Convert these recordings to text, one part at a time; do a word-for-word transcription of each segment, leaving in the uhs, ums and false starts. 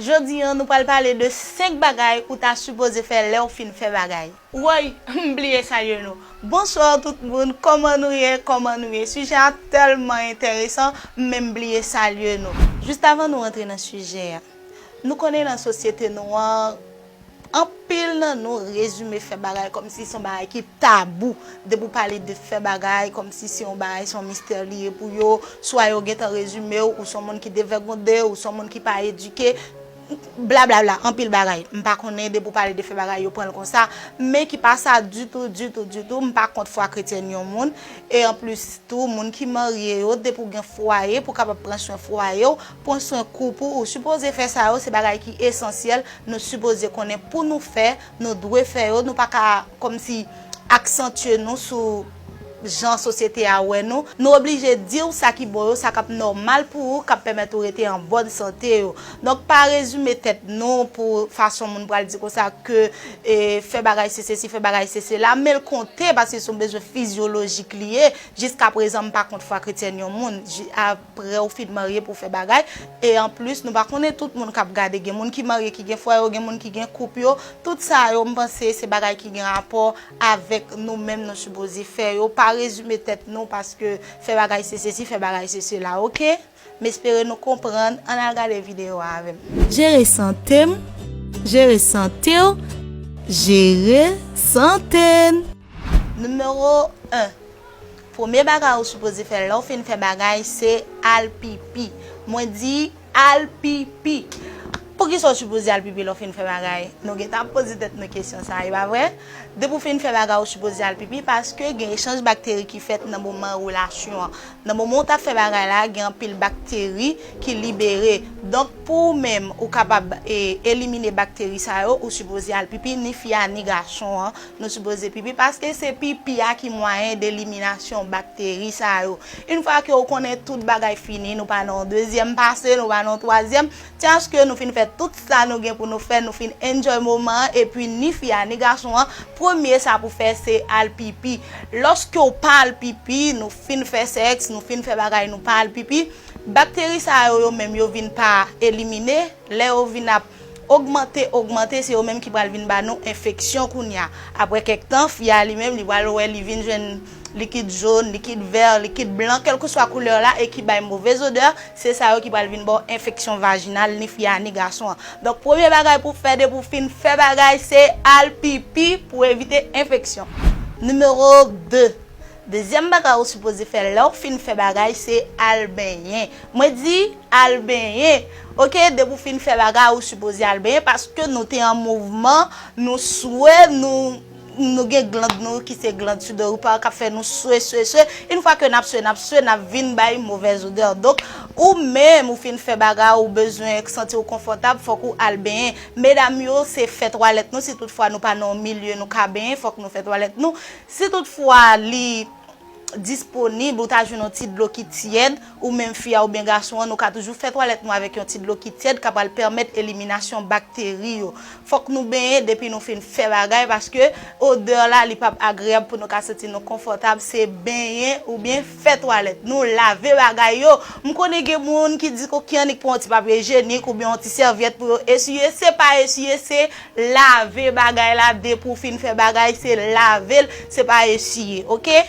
Jodi a, nou pral pale de senk bagay ou ta sipoze fè lè w fin fè bagay. Woy, m bliye salye nou. Bonswa tout moun, kòman nou ye, kòman nou ye? Sijè a tèlman enteresan, m menm bliye salye nou. Jis avan nou rantre nan sijè a, nou konnen nan sosyete nou an, anpil nan nou rezime fè bagay kòmsi se yon bagay ki tabou. Depi w pale de fè bagay, kòmsi se yon bagay, se yon mistè li ye pou yo. Swa yo gentan rezime w, ou se yon moun ki devègonde, ou se yon moun ki pa edike, blablabla, anpil bagay. M pa konnen, depi w pale de fè bagay, yo pran l konsa. Men ki pa sa ditou, ditou, ditou. M pa kont fwa kretyèn yon moun. E anplis tou, moun ki marye yo, depi w gen fwaye, pou w kapab pran swen fwaye w, pran swen koup ou, ou sipoze fè sa yo, se bagay ki esansyèl, nou sipoze konnen pou nou fè, nou dwe fè yo, nou pa ka kòmsi aksantye nou sou jan sosyete a wè nou. Nou oblije di w sa ki bon yo, sa k ap nòmal pou ou, k ap pèmèt ou rete an bòn sante yo. Donk, pa rezime tèt nou pou fason moun pral di konsa ke, e, fè bagay se sesi, fè bagay se sela, men l konte paske se yon bezwen fizyolojik li ye. Jiskaprezan, m pa kont fwa kretyèn yon moun. Ji-, a, Prè ou fin marye pou fè bagay. E anplis, nou pa konnen tout moun k ap gade. Gen moun ki marye, ki gen fwaye yo, gen moun ki gen koup yo. Tout sa yo, m panse se bagay ki gen rapò avèk nou menm nou sipoze fè yo. Pa rezime tèt nou paske fè bagay se sesi, fè bagay se sela, oke? M espere nou konprann. Ann al gade videyo a avè m. Jere sante m, jere sante w, jere sante n. Nimewo en. Premye bagay ou sipoze fè lè w fin fè bagay, se al pipi. Mwen di, al pipi. Poukisa w sipoze al pipi lè w fin fè bagay? Nou gentan ap poze tèt nou kesyon sa, e pa vre? Depi w fin fè bagay, ou sipoze al pipi, paske gen echanj bakteri ki fèt nan moman relasyon an. Nan moman w t ap fè bagay la, gen anpil bakteri ki libere. Donk, pou ou menm, ou kapab, e, elimine bakteri sa yo, ou sipoze al pipi, ni fi a, ni gason an. Nou sipoze pipi paske se pipi a ki mwayen deliminasyon bakteri sa yo. Yon fwa ke ou konnen tout bagay fini, nou pa nan yon dezyèm pase, nou pa nan yon twazyèm, se paske nou fin fè tout sa nou gen pou nou fè, nou fin enjoy moman an, epi ni fi a, ni gason an, premye sa pou fè se al pipi. Lòske w pa al pipi, nou fin fè sèks, nou fin fè bagay, nou pa al pipi, bakteri sa yo, yo menm, yo vin pa elimine. Lè yo vin ap ogmante, ogmante, se yo menm ki pral vin ba nou enfeksyon kounye a. Apre kèk tan, fi a li menm, li pral wè, li vin jwenn likid jòn, likid vè, likid blan, kèlkeswa koulè la, e ki bay movèz odè, se sa yo ki pral vin ba w enfeksyon vajinal, ni fi a, ni gason an. Donk, premye bagay pou w fè depi w fin fè bagay, se al pipi pou evite enfeksyon. Nimewo de. Dezyèm bagay ou sipoze fè lè w fin fè bagay, se al benyen. Mwen di, al benyen. Oke, depi w fin fè bagay, ou sipoze al benyen paske nou te an mouvman, nou swe, nou, nou gen gland nou ki se gland sudorypa k ap fè nou swe, swe, swe. Yon fwa ke n ap swe, n ap swe, n ap vin bay movèz odè. Donk, ou menm, ou fin fè bagay, ou bezwen santi w konfòtab, fòk ou al benyen. Medam yo, se fè twalèt nou, si toutfwa nou pa nan yon milye nou ka benyen, fòk nou fè twalèt nou. Si toutfwa li disponib, ou ta jwenn yon ti dlo ki tyèd, ou menm fi a oubyen gason an, nou ka toujou fè twalèt nou avèk yon ti dlo ki tyèd, k ap pral pèmèt eliminasyon bakteri yo. Fòk nou benyen depi nou fin fè bagay, paske odè la, li p ap agreyab pou nou ka santi nou konfòtab, se benyen oubyen fè twalèt nou, lave bagay yo. M konnen gen moun ki di ke ki annik pran yon ti papye ijyenik oubyen yon ti sèvyèt pou yo esiye, se pa esiye, se lave bagay la, depi w fin fè bagay, se lave l, se pa esiye, oke?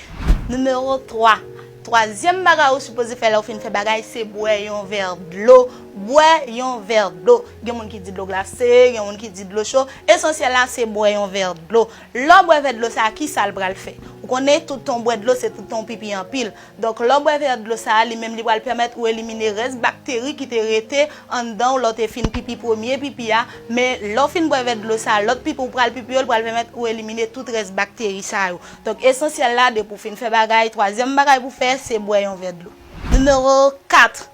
Nimewo twa. Twazyèm bagay ou sipoze fè lè w fin fè bagay, se bwè yon vè dlo. Bwè yon vè dlo. Gen moun ki di dlo glase, gen moun ki di dlo cho. Esansyèl la, se bwè yon vè dlo. Lè w bwè vè dlo sa, kisa l pral fè? Ou konnen, tout tan w bwè dlo, se tout tan w pipi anpil. Donk, lè w bwè vè dlo sa a, li menm li pral pèmèt ou elimine rès bakteri ki te rete anndan w lè w te fin pipi premye pipi a. Men, lè w fin bwè vè dlo sa a, lòt pipi ou pral pipi yo, li pral pèmèt ou elimine tout rès bakteri sa yo. Donk, esansyèl la, depi w fin fè bagay, twazyèm bagay pou w fè, se bwè yon vè dlo. Nimewo kat.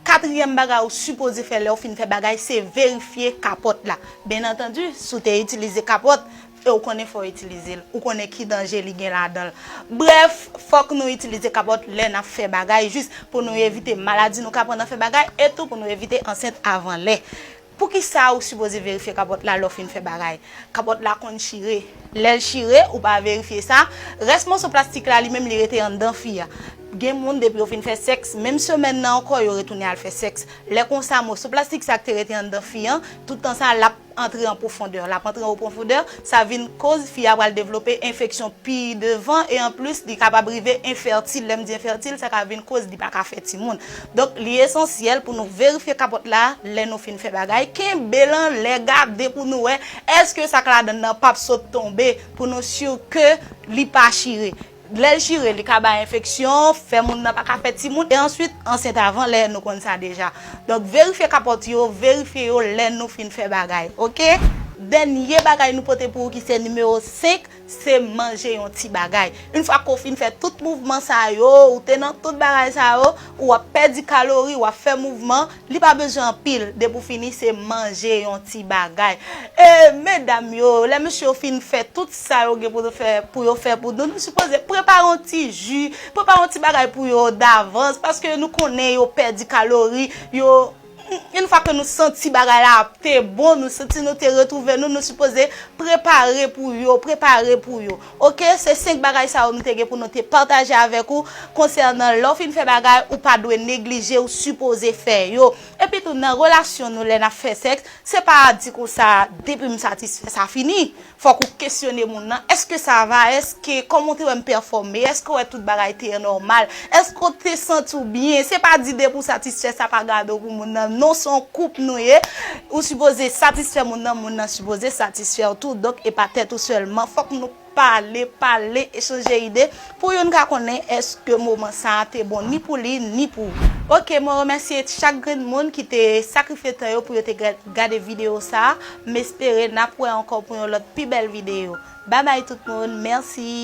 Katriyèm bagay ou sipoze fè lè w fin fè bagay, se verifye kapòt la. Byen antandi, si w te itilize kapòt, e ou konnen fò w itilize l, ou konnen ki danje li gen ladan l. Brèf, fòk nou itilize kapòt lè n ap fè bagay, jis pou nou evite maladi nou ka pran nan fè bagay, e tou pou nou evite ansent avan lè. Poukisa ou sipoze verifye kapòt la lè w fin fè bagay? Kapòt la konn chire. Lè l chire, ou pa verifye sa, rès moso plastik la, li menm, li rete anndan fi a. Gen moun, depi yo fin fè sèks, menm semèn nan ankò, yo retounen al fè sèks. Lè konsa, moso plastik sa k te rete anndan fi an, tout tan sa, l ap antre an pwofondè. L ap antre an pwofondè, sa vin koz fi a pral devlope enfeksyon pi devan, e anplis, li kapab rive enfètil. Lè m di enfètil, sa ka vin koz li pa ka fè timoun. Donk, li esansyèl pou nou verifye kapòt la lè nou fin fè bagay. Kenbe l anlè, gade pou nou wè èske sa k ladan l nan p ap sot tonbe, pou nou si ke li pa chire. Lè l chire, li ka bay enfeksyon, fè moun nan pa ka fè timoun, e answit ansent avan lè, nou konn sa deja. Donk, verifye kapòt yo, verifye yo lè nou fin fè bagay, oke? Dènye bagay nou pote pou ou ki se nimewo senk, se manje yon ti bagay. Yon fwa ke w fin fè tout mouvman sa yo, ou te nan tout bagay sa yo, ou ap pèdi kalori, w ap fè mouvman, li pa bezwen anpil. Depi w fini, se manje yon ti bagay. E medam yo, lè mesye yo fin fè tout sa yo gen pou yo fè, pou yo fè pou nou, nou sipoze prepare yon ti ji, prepare yon ti bagay pou yo davans, paske nou konnen yo pèdi kalori, yo, yon fwa ke nou santi bagay la te bon, nou santi nou te retwouve nou, nou sipoze prepare pou yo, prepare pou yo. Oke, se senk bagay sa yo nou te gen pou nou te pataje avèk ou konsènan lè w fin fè bagay, ou pa dwe neglije, ou sipoze fè yo. Epi tou, nan relasyon nou, lè n ap fè sèks, se pa di konsa, depi m satisfè, sa fini. Fòk ou kesyone moun nan, èske sa va, èske, kòman w te wè m pèfòme, èske w wè tout bagay te nòmal, èske w te santi w byen? Se pa di depi w satisfè, sa pa gade w pou moun nan. Non, se yon koup nou ye. Ou sipoze satisfè moun nan, moun nan sipoze satisfè w tou. Donk, e pa tèt ou sèlman. Fòk nou pale, pale, echanje ide pou youn ka konnen èske moman sa a te bon ni pou li, ni pou ou. Oke, mwen remèsye chak grenn moun ki te sakrifye tan yo pou yo te ga- gade videyo sa a. M espere n ap wè ankò pou yon lòt pi bèl videyo. Babay tout moun, mèsi.